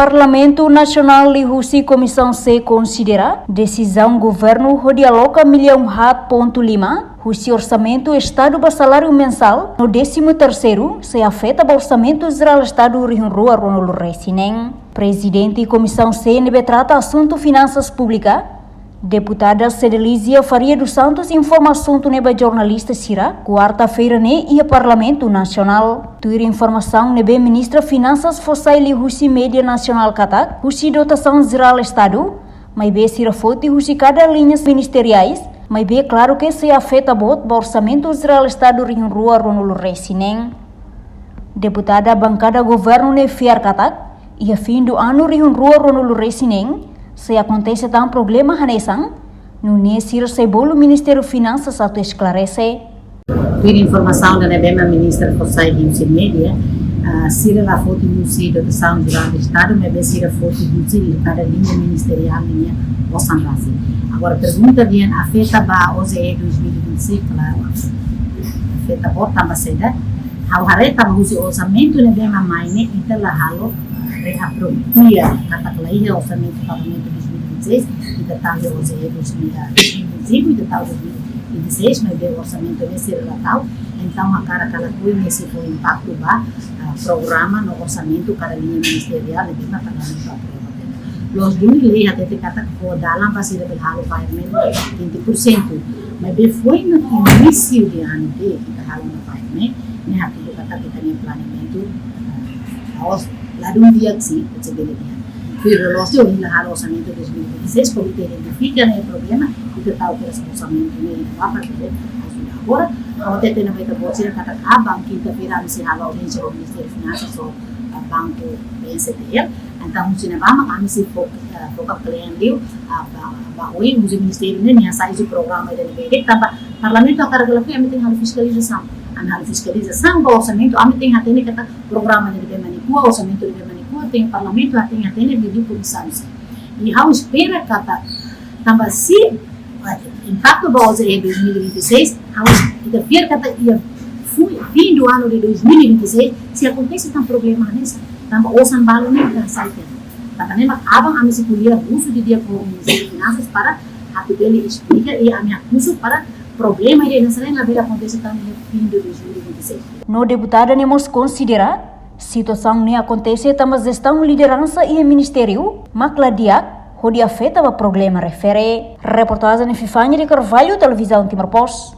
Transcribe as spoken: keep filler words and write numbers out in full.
Parlamentu Nasionál liuhusi Komisaun C konsidera desizaun governu hodi aloka millaun haat pontu lima husi orsamentu Estadu ba saláriu mensál no désimu terseiru sei afeta ba Orsamentu Jerál Estadu rihun rua ruanulu resin neen. Prezidente Komisaun C ne'ebé trata asuntu finansas públika, Deputada Cedelizia Faria dos Santos, informa asuntu ne'e ba jornalista sira kuarta-feira ne'e iha Parlamentu Nasionál. Tuir informasaun ne'ebé Ministra Finansas fó sai liuhusi média nasionál katak, husi dotasaun jerál Estadu, maibé sira foti husi kada liñas ministeriais, maibé klaru ke sei afeta boot ba Orsamentu Jerál Estadu rihun rua ruanulu resin neen. Deputada bankada governu ne'e fiar katak, iha fim do ano rihun rua ruanulu resin neen, sei akontese tan problema hanesan, nune'e sira sei bolu Ministériu Finansas atu esklarese. Tuir informasaun ida ne'ebé mak Ministra fó sai husi média, ah, sira la foti husi dotasaun jerál Estadu, maibé sira foti husi kada liña ministeriál ninia osan rasik. Agora, pergunta dehan afeta ba O J E dois mil e vinte e seis, klaru, afeta boot tanba saida? Ha'u haree tanba husi orsamentu ne'ebé mak mai ne'e ita la halo reapropria, katak la iha orsamentu Parlamentu dois mil e vinte e seis, ita tau iha O J E dois mil e vinte e cinco, ita tau dois mil e vinte e seis, maibé orsamentu ne'e sira la tau, entaun hakarak ka lakohi ne'e sei fó impaktu ba, ah, programa no orsamentu kada liña ministeriál ne'ebé mak Parlamentu aprova. Loos duni lei hatete katak fó dalan ba sira bele halo paemen vinte por cento. Maibé foin no inísiu de ano de'it ita halo ona paemen, ne'e hatudu katak ita-nia planeamentu, ah, la'ós ladún di'ak, se bele dehan. Pero loos duni ohin la halo orsamentu dois mil e vinte e seis, Komité identifika ne'e problema, ita tau kedas orsamentu ne'e ba para bele ajuda. Agora, ha'u hatete ona ba ita-boot sira katak aban, kinta-feira, ami sei halo audiénsia ho Ministériu Finansas, ho, ah, Banku B N C T L. Entaun, husi ne'ebá mak ami sei fo-, eh, foka kle'an liu, ah, ba, ba oin, husi ministériu ne'e, nia hasai husi programa ida ne'ebé de'it, tanba Parlamentu hakarak ka lakohi, ami tenke halo fiskalizasaun. Ami halo fiskalizasaun ba orsamentu, ami tenke hatene katak programa ne'ebé mak nia ku'u, orsamentu ne'ebé mak nia ku'u, tenke Parlamentu tenke hatene liuliu komisaun C. I ha'u espera katak, tanba se impaktu ba O J E dois mil e vinte e seis, ha'u, ita fiar katak iha fu-, fim do ano de dois mil e vinte e seis, sei akontese tan problema hanesan, tanba osan balu ne'e ita hasai tiha. Tanba ne'e mak aban ami sei ko'alia husu didi'ak ho Ministériu Finansas para atu bele esplika i ami husu para problema ida hanesan ne'e labele akontese tan iha fim de dois mil e vinte e seis. No deputada ne'e mós konsidera situasaun ne'e akontese tanba jestaun lideransa iha ministériu mak la di'ak, hodi afeta ba problema refere. Reportajen Fifania de Carvalho, Televizaun Timor Post.